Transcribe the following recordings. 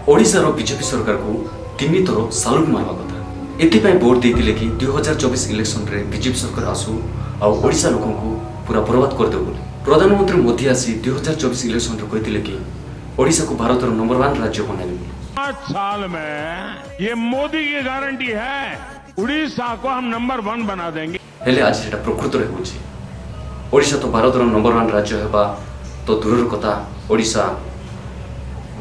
ଓଡ଼ିଶାର ବିଜେପି ସରକାରକୁ ତିନି ଥର ସାଲୁଟ୍ ମାରିବା କଥା। ଏଥିପାଇଁ ଭୋଟ ଦେଇଥିଲେ କି 2024 ଇଲେକ୍ସନରେ ବିଜେପି ସରକାର ଆସୁ ଆଉ ଓଡ଼ିଶା ଲୋକଙ୍କୁ ପୁରା ବର୍ବାଦ କରିଦେବ ବୋଲି। ପ୍ରଧାନମନ୍ତ୍ରୀ ମୋଦି ଆସି 2024 ଇଲେକ୍ସନରେ କହିଥିଲେ କି ଓଡ଼ିଶାକୁ ଭାରତର ନମ୍ବର ୱାନ୍ ରାଜ୍ୟ ବନାଇବେ ବୋଲି। 5 साल में ये मोदी की गारंटी है, उड़ीसा को हम नंबर वन बना देंगे। ହେଲେ ଆଜି ସେଟା ପ୍ରକୃତରେ ହେଉଛି। ଓଡ଼ିଶା ତ ଭାରତର ନମ୍ବର ୱାନ୍ ରାଜ୍ୟ ହେବା ତ ଦୂରର କଥା, ଓଡ଼ିଶା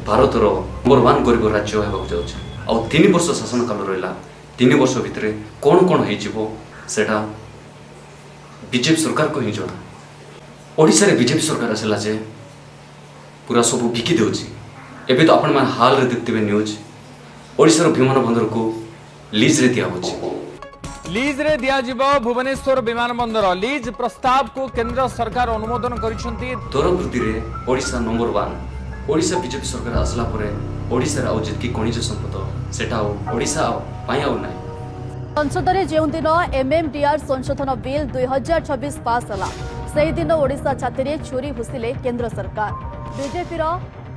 ଭାରତର ନମ୍ବର ୱାନ୍ ଗରିବ ରାଜ୍ୟ ହେବାକୁ ଯାଉଛି। ଆଉ 3 ବର୍ଷ ଶାସନ କାଳ ରହିଲା। 3 ବର୍ଷ ଭିତରେ କ'ଣ କ'ଣ ହେଇଯିବ, ସେଟା ବିଜେପି ସରକାରକୁ ହିଁ ଜଣା। ଓଡ଼ିଶାରେ ବିଜେପି ସରକାର ଆସିଲା ଯେ ପୁରା ସବୁ ବିକି ଦେଉଛି। ଏବେ ତ ଆପଣମାନେ ହାଲରେ ଦେଖୁଥିବେ ନ୍ୟୁଜ୍, ଓଡ଼ିଶାର ବିମାନ ବନ୍ଦରକୁ ଲିଜ୍ରେ ଦିଆହେଉଛି। ଲିଜରେ ଦିଆଯିବ ଭୁବନେଶ୍ୱର ବିମାନ ବନ୍ଦର। ଲିଜ ପ୍ରସ୍ତାବକୁ କେନ୍ଦ୍ର ସରକାର ଅନୁମୋଦନ କରିଛନ୍ତି। ଦର ବୃଦ୍ଧିରେ Odisha number one. Odisha BJP ସରକାର ଆସିଲା ପରେ ଓଡ଼ିଶାରେ ଆଉ ଯେତିକି ଖଣିଜ ସମ୍ପଦ, ସେଟା ଆଉ ଓଡ଼ିଶା ପାଇଁ ଆଉ ନାହିଁ। ସଂସଦରେ ଯେଉଁଦିନ ଏମ୍ଏମ୍ଡିଆର୍ ସଂଶୋଧନ ବିଲ୍ 2026 ପାସ୍ ହେଲା, ସେହିଦିନ ଓଡ଼ିଶା ଛାତିରେ ଛୁରୀ ଭୁସିଲେ କେନ୍ଦ୍ର ସରକାର। ବିଜେପିର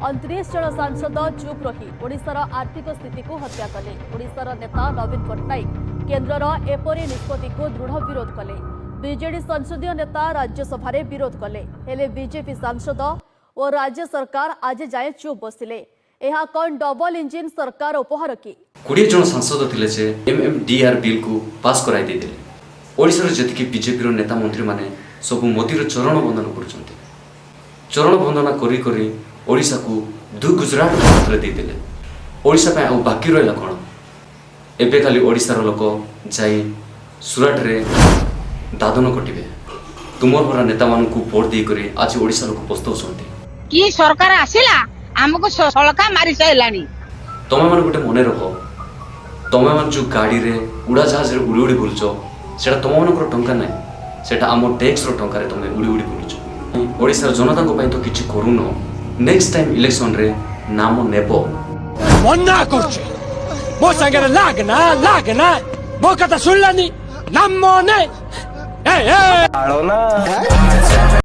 29 ଜଣ ସାଂସଦ ଚୁପ୍ ରହି ଓଡ଼ିଶାର ଆର୍ଥିକ ସ୍ଥିତିକୁ ହତ୍ୟା କଲେ। ଓଡ଼ିଶାର ନେତା ନବୀନ ପଟ୍ଟନାୟକ କେନ୍ଦ୍ରର ଏପରି ନିଷ୍ପତ୍ତିକୁ ଦୃଢ଼ ବିରୋଧ କଲେ। ବିଜେଡି ସଂସଦୀୟ ନେତା ରାଜ୍ୟସଭାରେ ବିରୋଧ କଲେ। ହେଲେ ବିଜେପି ସାଂସଦ ଓ ରାଜ୍ୟ ସରକାର ଆଜି ଯାଏଁ ଚୁପ୍ ବସିଲେ। ଏହା କ'ଣ ଡବଲ ଇଞ୍ଜିନ୍ ସରକାର ଉପହାର କି? 20 ଜଣ ସାଂସଦ ଥିଲେ ଯେ ଏମ୍ଏମ୍ଡିଆର୍ ବିଲ୍କୁ ପାସ୍ କରାଇ ଦେଇଦେଲେ। ଓଡ଼ିଶାର ଯେତିକି ବିଜେପିର ନେତା ମନ୍ତ୍ରୀମାନେ ସବୁ ମୋଦିର ଚରଣ ବନ୍ଦନ କରୁଛନ୍ତି। ଚରଣ ବନ୍ଦନା କରି କରି ଓଡ଼ିଶାକୁ ଦୁଇ ଗୁଜରାଟ ହାତରେ ଦେଇଦେଲେ। ଓଡ଼ିଶା ପାଇଁ ଆଉ ବାକି ରହିଲା କ'ଣ? ଏବେ ଖାଲି ଓଡ଼ିଶାର ଲୋକ ଯାଇ ସୁରାଟରେ ଦାଦନ ଖଟିବେ। ତୁମର ଭରା ନେତାମାନଙ୍କୁ ଭୋଟ ଦେଇକରି ଆଜି ଓଡ଼ିଶା ଲୋକ ପସ୍ତାଉଛନ୍ତି। କି ସରକାର ଆସିଲା, ଆମକୁ ସଳକା ମାରି ସାରିଲାଣି। ତମେମାନେ ଗୋଟେ ମନେ ରଖ, ତମେମାନେ ଯେଉଁ ଗାଡ଼ିରେ, ଉଡ଼ାଜାହାଜରେ ଉଡ଼ି ଉଡ଼ି ବୁଲୁଛ, ସେଇଟା ତମମାନଙ୍କର ଟଙ୍କା ନାହିଁ। ସେଇଟା ଆମ ଟ୍ୟାକ୍ସର ଟଙ୍କାରେ ତମେ ଉଡ଼ି ଉଡ଼ି ବୁଲୁଛ। ଓଡ଼ିଶାର ଜନତାଙ୍କ ପାଇଁ ତ କିଛି କରୁନ। ନେକ୍ସଟ ଟାଇମ୍ ଇଲେକ୍ସନରେ ନାମ ନେବ। ମନା କରୁଛି, ମୋ ସାଙ୍ଗରେ ଲାଗନା, ଲାଗନା। ମୋ କଥା ଶୁଣିଲାନି। ନାମ ନେ, ଏ ଏ।